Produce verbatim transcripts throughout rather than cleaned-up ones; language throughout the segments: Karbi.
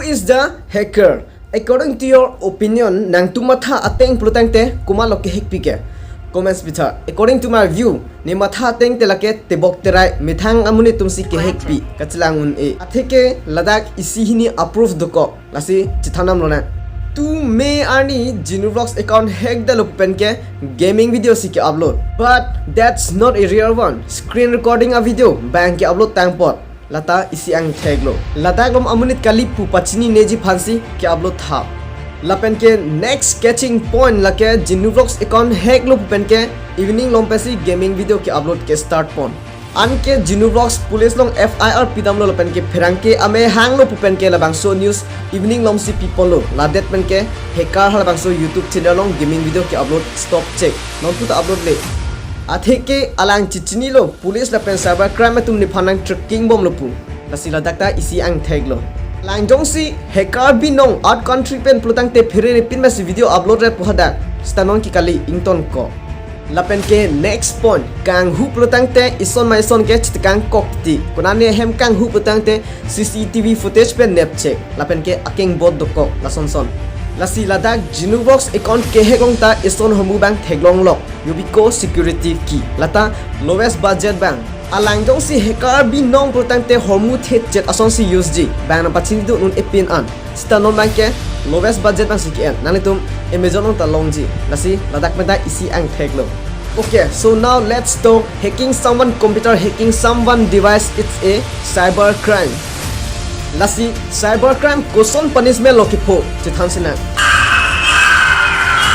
Is the hacker? According to your opinion, nangtum matha ateng pulotangte komatlo kehackpi ke? Comments bithar. According to my view, ne matha ateng te lake tebok terai methang amonit atumsi kehackpi kachelang un-e. Atheke ladak isi hini a-proof dokok. Lasi chethan damlonang. Two May arni Genu Vlogs account hack detlo pen ke gaming video si ke-upload. But that's not a real one. Screen recording a-video bang ke-upload tang apot. Lata isi angtheklo. Ladak along amonit kali pu pachinineji aphansi ke-upload thap. Lapen ke next catching point lake Genu Vlogs account hacklo pen ke evening along pensi gaming video ke-upload ke-start pon. Anke Genu Vlogs police along F I R pidamlo lapen ke pherangke amahang lo pu pen ke labangso news evening alongsi piponlo. Ladet pen ke hacker halabangso YouTube channel along gaming video ke-upload stop chek. Non puta upload le. Atheke alang chechinilo, police lapen cyber crime atum nephan nang tracking bomlo pu. Lasi ladak ta isi angtheklo. Alang jongsi hacker binong out country pen pulotangte pherere pin masi video upload ret pu hadak. Seta non ke kali ingtonkok. Lapen ke next point, kanghu pulotangte ison ma ison ke chetekangkok ti. Konane hem kanghu pulotangte C C T V footage pen nepchek. Lapen ke akengbot dokok lasonson. Lasi ladak Genu Vlogs account kehack along ta ison hormu bang theklonglok. Yubiko security key. Lata lowest budget bang. Alang jongsi hacker binong pulotangte hormu thetchet asonsi use ji. Bang nangpachinidun un-e pin an. Seta non bang ke lowest budget bangsi ke-en. Nanglitum Amazon along ta longji. Lasi ladak pen ta isi angtheklo. Okay, so now let's talk hacking someone computer, hacking someone device, it's a cyber crime. Lasi cyber crime koson punishment lo kepho, chethan sinang.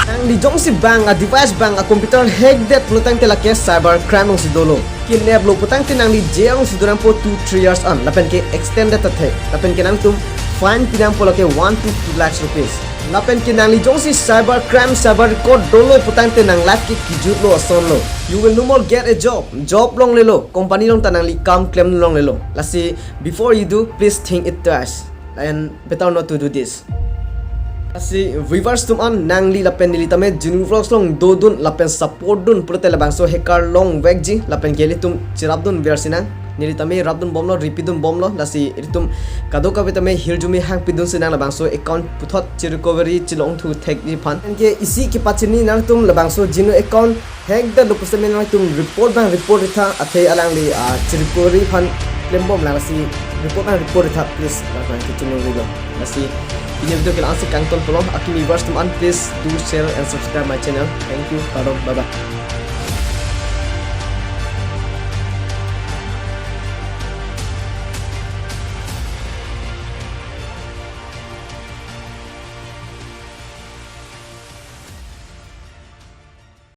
Nangli jongsi bang a-device, bang a-computer hack det pulotangte lake cyber crime alongsi dolo. Kineplo pulotangte nangli jail alongsi do nangpo two three years an, lapen ke extended ta thek, lapen ke nangtum fine pi nangpo lake one to two lakhs rupees. Lapen ke nangli jongsi cyber crime, cyber record dolo pulotangte nang life ke kejutlo asonlo. You will no more get a job. Job longlelo, company along ta nangli kam klem longlelo. Lasi before you do, please think it twice and better not to do this. Lasi viewers atum an, nangli lapen neli tame Genu Vlogs along dodun lapen support dun pulote labangso hacker longvekji, lapen ke ilitum cherapdun ver sinang. Neli tame rapdun bomlo, ripidun bomlo, lasi ilitum kadokave tame hirjume hangpidun sinang labangso account puthot che-recovery chelongthu thekji aphan. Anke isi kepachini nangtum labangso Genu account hack detlo pu setame nangtum report bang report ritha, athe alangli, ah, che-recovery aphan klembom lang, lasi report bang report ritha, please. Nangtum kechungrilo. Lasi pini video ke la-ansi kangtonpolo, akimi viewers atum an, please do share and subscribe my channel. Thank you. Kardom. Bye bye.